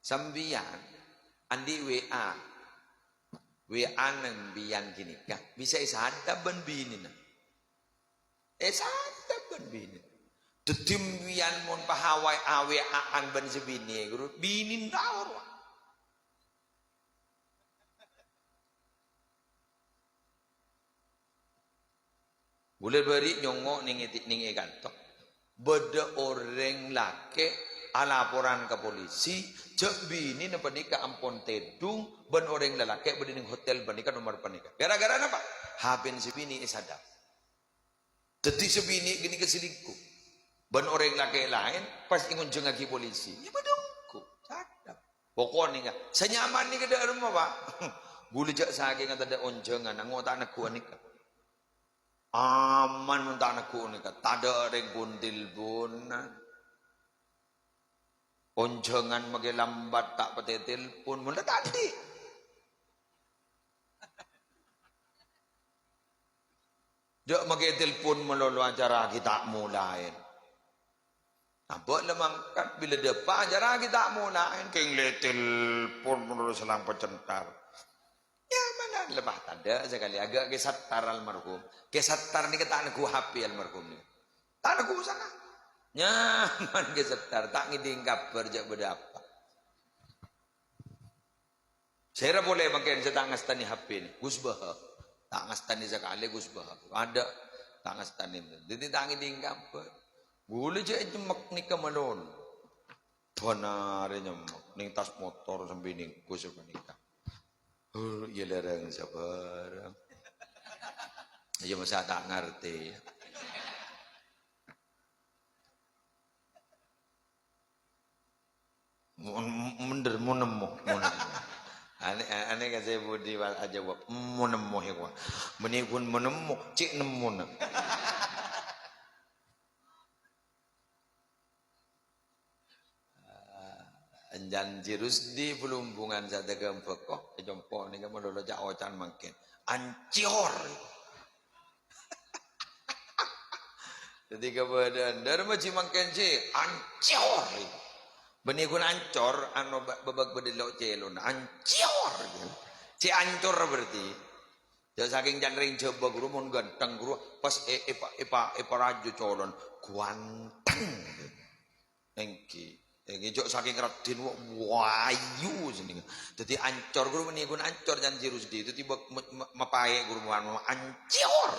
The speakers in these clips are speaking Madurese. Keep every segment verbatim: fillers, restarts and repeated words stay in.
Sampèyan andi' W A. W A-na sampèyan ghânèka bisa èsadhâp bân binèna. Èsadhâp bân binèna. Dhâddhi sampèyan mon pahawai A W A-an bân sè binè, ghuru, binèna tao rowa. Bulâ bâri' nyongngo' neng è, neng è kanto. Bâdâ orèng lakè' alaporan ka polisi, jhâ' binèna panèka ampon tèdung bân orèng lalakè' bâdâ neng hotel panèka nomer panèka. Gara-gara napa? H P-na sè binè èsadhâp. Dhâddhi sè binè ghânèka selingkuh. Bân orèng lakè' laèn pas èngonjhângaghi polisi. Yâ padâ ongghu, sadhâp. Pokokna, sè nyaman nèka dâ' remma, Pak. Bulâ jhâ' sakènga tadâ' onjhângan, ngo ta' neggu'â nèka. Aman mon ta' neggu'â nèka, tadâ' rèng pon-telponan. Onjhângan makè lambat ta' patè telpon, mon la tadâ'. Dâ' makè telpon malolo acara ghi' ta' molaè. Abâ' la mangkat bilâ dâpa' acara ghi' ta' molaè, kèng lè telpon malolo selang pacentar. Yâ, mana lepas tadâ' sakalè, aghâ' Kè Sattar almarhum. Kè Sattar nèka ta' neggu' H P almarhum nèka. Ta' neggu' sala. Nyaman Kè Sattar, ta' ngèdhing kabhâr jhâ' bâdâ apa. Sèra polè mangkèn sè ta' ngastanè H P nè, Gus Baha. Ta' ngastanè sakalè Gus Baha. Adâ', ta' ngastanè. Dhâddhi ta' ngèdhing kabhâr. Bulâ jhâ' nyemmek nèka malolo. Bân arè nyemmek, neng tas motor sampè' nèng Gus panèka. Huh, iyâ lèrèng sabârâng. Iyâ masa ta' ngartè. Mon-, mender, mon nemmo, mon nemmo. Anè, anè ka sè budi wal ajâwâb, mon nemmo, he, wa. Mènè ghun mon nemmo, cè' nemmona. Janji Rusdi, Blumbungan, Sadâgâ Bâko, è compo' nèka malolo ca'-oca'an mangkèn. Ancor! Dhâddhi kabâdâ'ân, dârma jhi mangkèn jhi, ancor. Bânnè ghun ancor, ano ba-, bâbâk bâdâ lo' cèlona, ancor. Cè' ancor berarti. Jhâ' sakèng can rèng Jhâbâ, ghuru, mon ghântheng, ghuru, pas è-, èpa-, èpa-, èparajâ colon, guanteng. Èngghi. Èngghi, jhâ' sakèng raddhin, wa-, wayu sènèng. Dhâddhi ancor, ghuru, mènè ghun ancor janji Rusdi. Dhâddhi bâk-, ma-, ma-, mapaè', ghuru, ma-, ma-, ancor.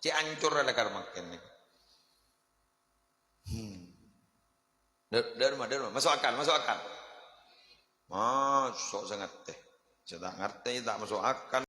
Cè' ancor lakar mangkèn nèka. Hmm. Dâ-, dârma, dârma. Maso' akal, maso' akal. Maso' sè ngartè. Sè ta' ngartè, ta' maso' akal.